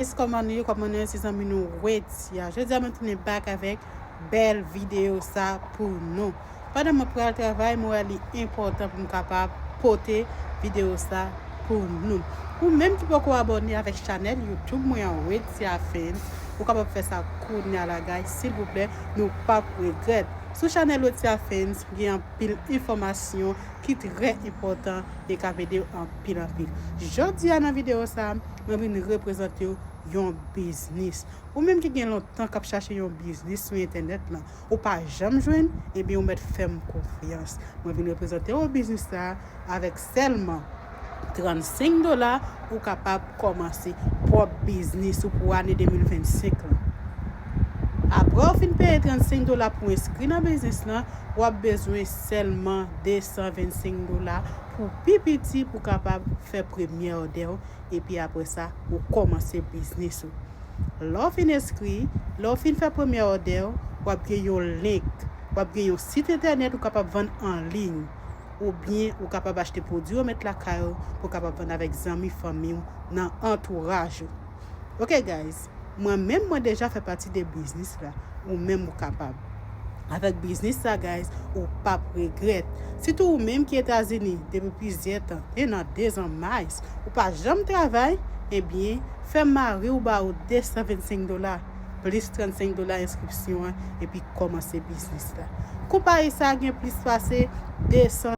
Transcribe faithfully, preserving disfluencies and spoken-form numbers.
Guys, kòman nou ye? Kòman nou ye? Se zanmi nou Wetia. Jodi a mwen tounen back avèk bèl videyo sa pou nou. Pandan mwen pral travay, mwen wè li enpòtan pou m kapab pote videyo sa pou nou. Ou menm ki poko abòne avèk chanèl YouTube mwen an, Wetia Fans, ou kapab fè sa kounye a la, guys, silvouplè, nou p ap regrèt. Sou chanèl Wetia Fans, gen anpil enfòmasyon ki trè enpòtan e k ap ede w anpil, anpil. Jodi a nan videyo sa, mwen vin reprezante w yon biznis. Ou menm ki gen lontan k ap chache yon biznis sou entènèt lan, ou pa janm jwenn, ebyen ou mèt fè m konfyans. Mwen vin reprezante w biznis sa avèk sèlman trannsenk dola, ou kapab kòmanse pwòp biznis ou pou ane de mil vennsenk lan. Apre w fin peye trannsenk dola pou enskri nan biznis lan, w ap bezwen sèlman de san vennsenk dola pou pi piti pou kapab fè premye òdè w, epi apre sa, ou kòmanse biznis ou. Lè w fin enskri, lè w fin fè premye òdè w, w ap gen yon link, w ap gen yon sit entènèt ou kapab vann an liy, oubyen ou kapab achte pwodui ou met lakay ou pou w kapab vann avèk zanmi, fanmi w, nan antouraj ou. Ok, guys, mwen menm, mwen deja fè pati de biznis la. Ou menm, ou kapab. Avèk biznis sa, guys, ou p ap regrèt. Sitou ou menm ki Etazini depi plizyè tan, en an, de zan, mais, ou pa janm travay, ebyen, fè mari w ba ou de san vennsenk dola, plis trannsenk dola enskripsyon an, epi kòmanse biznis la. Konpayi sa gen plis pase de san